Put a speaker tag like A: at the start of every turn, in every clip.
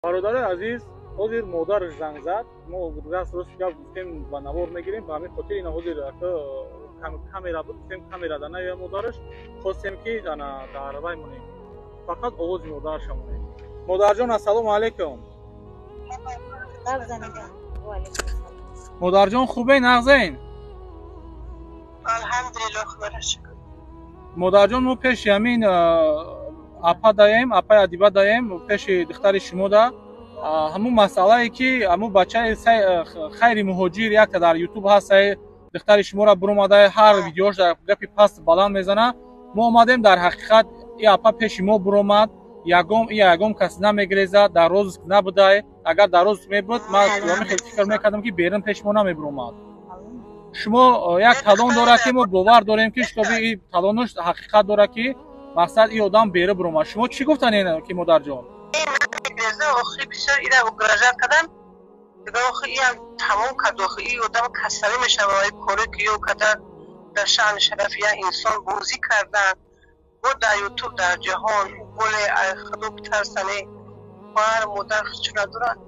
A: Бародарои азиз, ҳозир модараш занг зад. Мо раст рости гап гуфтем, ба навор мегирем. Ба ҳамин хотир ина ҳозир камера буд, гуфтем, камера да наёя модараш. Хостем, ки ана дар вай монем, фақат овози модараша монем. Модарҷон, ассалому алайкум. Модарҷон, хубе, нағзен?
B: Алҳамдулиллоҳ, худоро шукр.
A: Модарҷон, мо пеши ҳамин апа даем, апаи Адиба даем, пеши духтари шумо да. Ҳамун масъалае, ки ҳамун бачаи Хайри Муҳоҷир якта дар Ютуб ҳаст, духтари шуморо буромада, ҳар видеош дар гапи паст баланд мезана. Мо омадем, дар ҳақиқат и апа пеши мо буромад. Ягом и ягом кас намегрезад, дар розыск набудай. Агар дар розыск мебуд, ман хеле фикр мекардам, ки берун пеши мо намебуромад. Шумо як талон дорад, ки мо бовар дорем, ки шутоби и талонош ҳақиқат дорад, ки мақсад и одам беру буромад. Шумо чӣ гуфтанед, ки модарҷон?
B: Охи, бисёр ира угрожать кардам. Охи, иам тамом кард. Охи, и одам касалӣ мешава. Коре ки ё карда, дар шаъни шарафи як инсон бозӣ кардан бо дар Ютуб, дар ҷаҳон. Боле худо битарсане, хоҳар, модар чу надорад?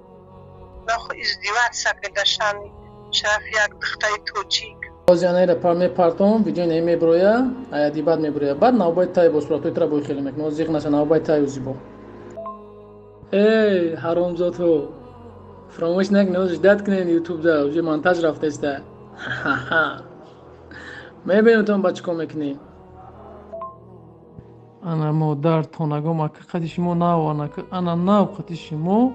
B: Нахо издеваться кунед дар шаъни шарафи як духтари тоҷик.
C: Бози анаира мепартом, видео не меброя, аядибад меброя, баъд навбаи тай бо суратҳои тра бой хеле мекунад. Зиқ наша, навбаи тай зибо. Эй, ҳаромзодҳо, фаромӯш накунед, ждать кунед, Ютубда уже монтаж рафтаиста. Мебинем, тон ба чӣ кор мекунем. Ана модар тонагом, ака, қати шумо нав, ана нав қати шумо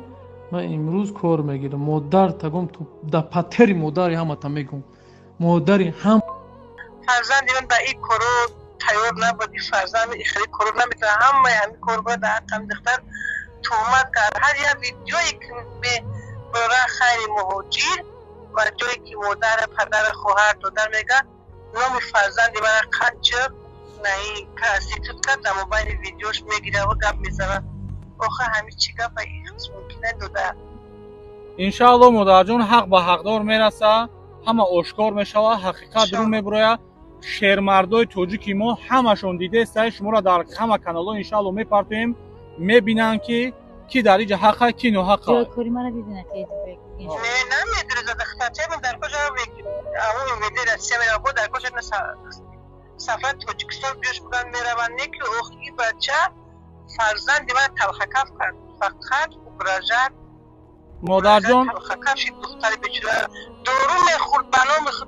C: ман имрӯз кор мегирам. Модар тагом, да патери модари ҳамата мегум, модари ҳам.
B: Фарзанди ман ба ин коро тайёр набуд. И фарзанд хеле коро наметавонад. Ҳамаи ҳамин кор бояд дар ҳаққам духтар туҳмат кард. Ҳар як видеое ки мебора Хайри Муҳоҷир ва ҷое ки модар, падар, хоҳар, додар мега, номи фарзанди мана қанча наи конститут кард, дар мобайни видеош мегира ва гап мезанад. Охир, ҳамин чӣ гапа мумкин дода?
A: Иншаалло, модарҷон, ҳақ ба ҳақдор мераса, ҳама ошкор мешавад, ҳақиқат рӯ мебурояд. Шермардои тоҷики мо ҳамашон дидестай. Шуморо дар ҳама каналҳо, иншаалло, мепартоем, мебинанд, ки ки дар иҷа ҳақа, ки ноҳақа.
B: Не, намедуреза духтарчаам дар куҷо МВД Россия мерава, дар куҷо сафар Тоҷикистон биёш будан мераванд. Не ки ох, и бача фарзанди ман талхакаф кард, фақат угрожать.
A: Модарҷон.
B: Талхакаф шид духтари бечора, дору мехӯрд ба номи худ.